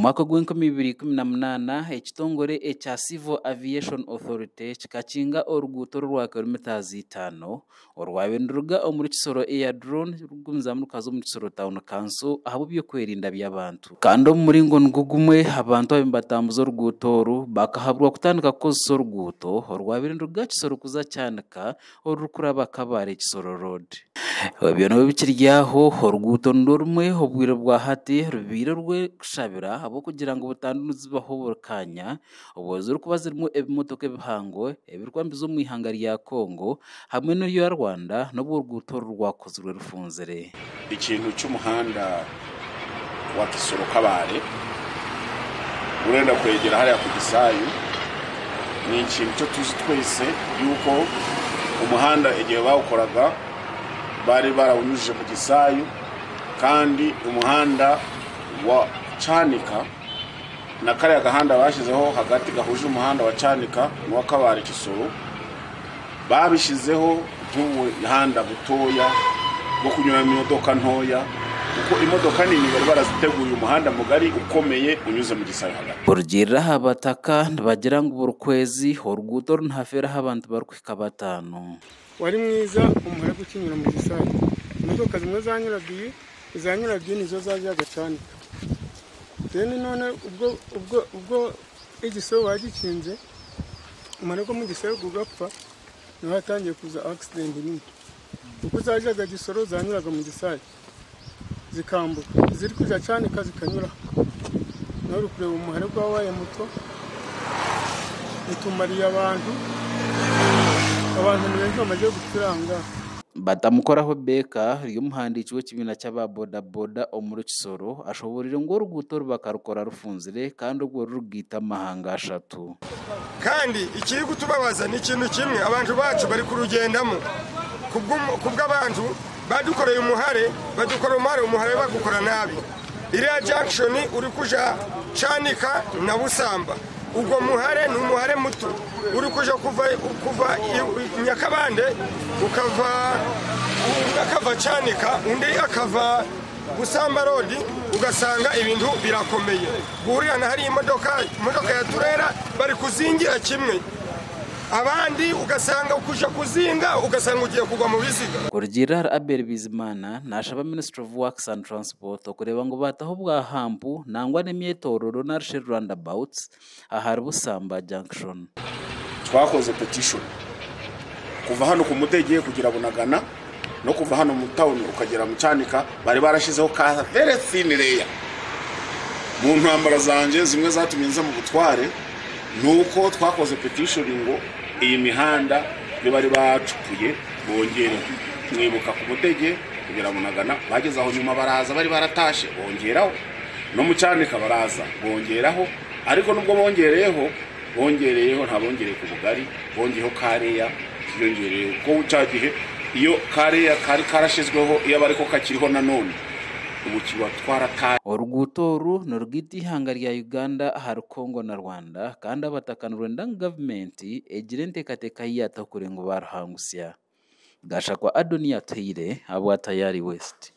Omwaka ogw'enkumi ibiri ikumi na munaana, ekitongore ekya Civil Aviation Authority kikakinga oruguuto orwa kilometres itaano orwabaire niruruga omuri Kisoro Aerodrome rurikugumizamu rukaza omu Kisoro Town Council ahabw'ebyokwerinda by'abantu. Kandi omu muringo nigwo gumwe, abantu ababaire nibatambuza oruguuto oru bakahaburwa kutandika kukozesa oruguuto orwabaire niruruga Kisoro kuza Kyanika orurikuraba Kabale Kisoro Road. Ebyo nabyo bikiri aho, oruguuto nirwo rumwe obwire bwa hati rubaire orw'okushabira ahabw'okugira ngu butandu nizibaho buri kaanya obwo zirikuba zirimu ebimotoka ebihango ebirikuba nibiza omu ihanga rya Congo hamwe n'erya Rwanda n'obu oruguuto oru rwakozirwe rufunzire. Ekintu ky'omuhanda wa Kisoro Kabale gurenda kwegyera hariya ku Gisaayu ni ekintu kyotuzi twese yuko omuhanda egihe bawukoraga bari barawunyujije mu Gisaayu kandi omuhanda wa Kyanika na kariya gahanda bashyizeho hagati gahuje umuhanda wa Kyanika n'owa Kabale Kisoro babishyizeho nk'obuhanda butoya bw'okunyuramu emotoka ntoya kuko emotoka nini bari baraziteguye umuhanda mugari ukomeye unyuze mu Gisaayu hagati. Kurugiirira aha bataka nibagira ngu buri kwezi oruguuto oru nihafeeraho abantu barikuhika bataano. Wari mwiza omuhara gukinyura mu Gisaayu. Emotoka zimwe zanyuraga iyi, izanyuraga iyi nizo zajaga Kyanika. Then none ubwo ubwo ubwo igisoro bagikinze umuhara gwo mu Gisaayu gugapfa niho hatangiye kuza accident nini. Kuko zajaga Gisoro zanyuraga mu Gisaayu zikambuka, iziri kuja Kyanika zikanyura. Nawe ori kureba omuhara gwabaye muto, gutumariye abantu, abantu ni baingi bamazire gupfira aha ngaha. Batamukoraho Baker ari omuhandiiki w'ekibiina ky'aba boda boda omuri Kisoro ashoboreire ngu oruguuto oru bakarukora rufunzire kandi obwo rurugaita amahanga ashatu. Kandi ekirikutubabaza ni kintu kimwe, abantu bacu barikurugyendamo kubw'abantu badukoreye omuhare, badukora omuhare, omuhare bagukora nabi. Iriya junction orikuja Kyanika na Busamba, ogwo muhare n'omuhare muto orikuja kuva kuva Nyakabande ukava umwe akava Kyanika undi akava Busamba road ugasanga ebintu birakomeye. Guhurira na hariya emotoka, emotoka ya turera barikuzingira kimwe. Abandi ugasanga kuja kuzinga ugasanga ogiye kugwa mu biziga. Kurugiirira ahari Abel Bizimana, naashaba Ministry of Works and Transport okureeba ngu baataho obwa hampu nangwa n'emyetororo narishi roundabouts ahari Busamba Junction. Twakoze petition kuva hano ku Mudegye kugira Bunagana n'okuva hano mu town ukagera mu Kyanika bari barashizeho ka very thin layer. Mu ntambara zangye zimwe zatumye nza mu butware nuko twakoze petition ngu iyi mihanda yo bari bacukuye bongereho. Mwibuka ku Mudegye kugera Bunagana bageze aho nyuma baraza bari baratashe bongeraho no mu Kyanika baraza bongeraho ariko nubwo bongereyeho bongereyeho nta bongereye ku bugari bongeyeho kareya kiyongereyeho kuko cya gihe iyo kareya kari karashyizweho iyo aba ariko kakiriho nanone ubu kiba twarataye. Oruguuto oru nirugaita eihanga rya Uganda ahari Congo na Rwanda kandi abataka nibenda ngu gavumenti egire enteekateeka ei yaataho kureeba ngu baaruhangusya. Gashakwa Adonia Atuhaire ahabwa Tayari West.